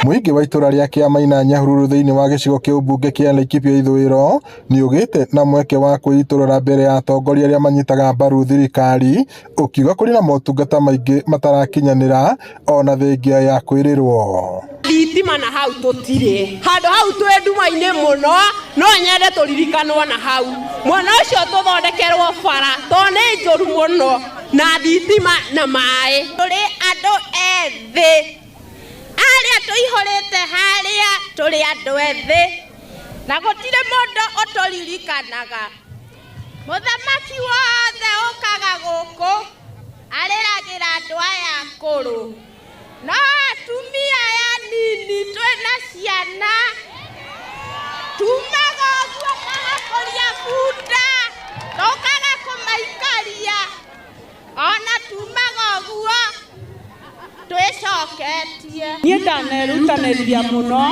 Mũingĩ wa itũra rĩa Kĩamaina Nyahururu thĩinĩ wa gĩcigo kĩa ũmbunge kĩa Laikipia ithũĩro nĩũgĩte na mweke wa kwĩitũrũra mbere ya atongoria arĩa manyitaga mbaru thirikari ũkiuga kũrĩ na motungata maingĩ matarakinyanĩra ona thengia ya kwĩrĩrwo. Thitima na hau tũtirĩ handũ hau twĩ nduma-inĩ mũno, no nyende tũririkanwo na hau mwena ũcio tũthondekerwo bara tondũ nĩ njũru mũno na thitima na maĩ. Tũrĩ andũ ethĩ arĩa tũihũrĩte harĩa, tũrĩ andũ ethĩ na gũtirĩ mũndũ ũtũririkanaga. Mũthamaki wothe ũkaga gũkũ arĩragĩra andũ aya akũrũ, no atumia aya nini twĩna ciana tumaga ũguo tũgakũria bunda tũkaga kũmaikaria, ona tumaga ũguo twĩcoketie. Niĩ ndanerutanĩria mũno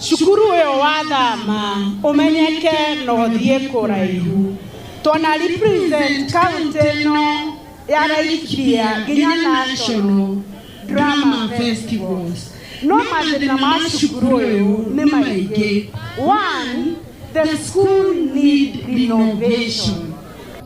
cukuru ũyũ wa thama ũmenyeke na ũthiĩ kũraihu. Twana represent county ĩno ya Laikipia nginya national drama festivals, no mathĩna ma cukuru ũyũ nĩ maingĩ. One, the school need renovation.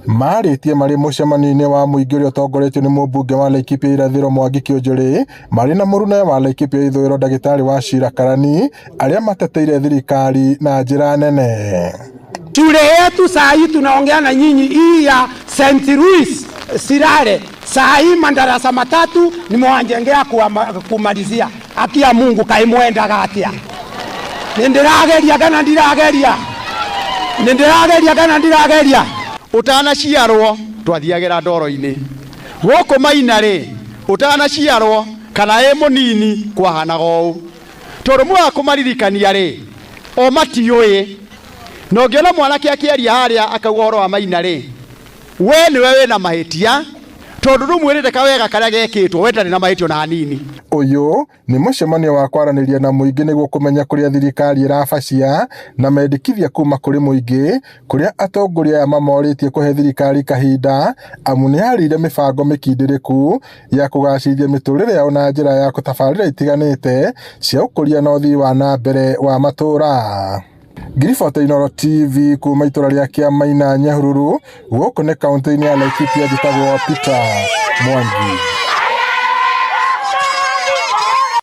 Marĩtie marĩ mũcemanio-inĩ wa mũingĩ ũrĩa ũtongoretio nĩ mũmbunge wa Laikipia irathĩro Mwangi Kĩũnjũrĩ marĩ na mũrunawe wa Laikipia ithũĩro ndagĩtarĩ wa Shira Karani arĩa mateteire thirikari na njĩra nene. Shule yetu saa hii tunaongea na nyinyi hii ya St. Louis Sirare, saa hii madarasa 3 nimewajengea kumalizia. Akia Mungu kaimwendaga atia? Nindirageria kana ndirageria? Nindirageria kana ndirageria? Utanaciarwo twathiagĩra ndoro-inĩ gũkũ Maina rĩ, utanaciarwo kana ĩ mũnini kwahanaga ũũ, tondũ mwaga kũmaririkania rĩ, o matiũĩ. Na ũngĩona mwanake akĩaria harĩa akauga ũhoro wa Maina rĩ, we nĩwe wĩna mahĩtia, tondũ ndũmwĩrĩte kawega karĩa gekĩtwo, we ndarĩ na mahĩtia ona hanini. Ũyũ nĩ mũcemanio wa kwaranĩria na mũingĩ nĩguo kũmenya kũrĩa thirikari ĩrabacia na mendekithia kuma kũrĩ mũingĩ, kũrĩa atongoria aya mamorĩtie kũhe thirikari kahinda amu nĩ yarĩire mĩbango mĩkindĩrĩku ya kũgacĩrithia mĩtũrĩre yao na njĩra ya tabarĩra itiganĩte cia ũkũria na ũthii wa na mbere wa matũũra. Ngiribota Inooro TV kuma itũra rĩa Kĩamaina Nyahururu, gũkũ nĩ kaũntĩ-inĩ ya Laikipia, njĩtagwo Peter Mwangi.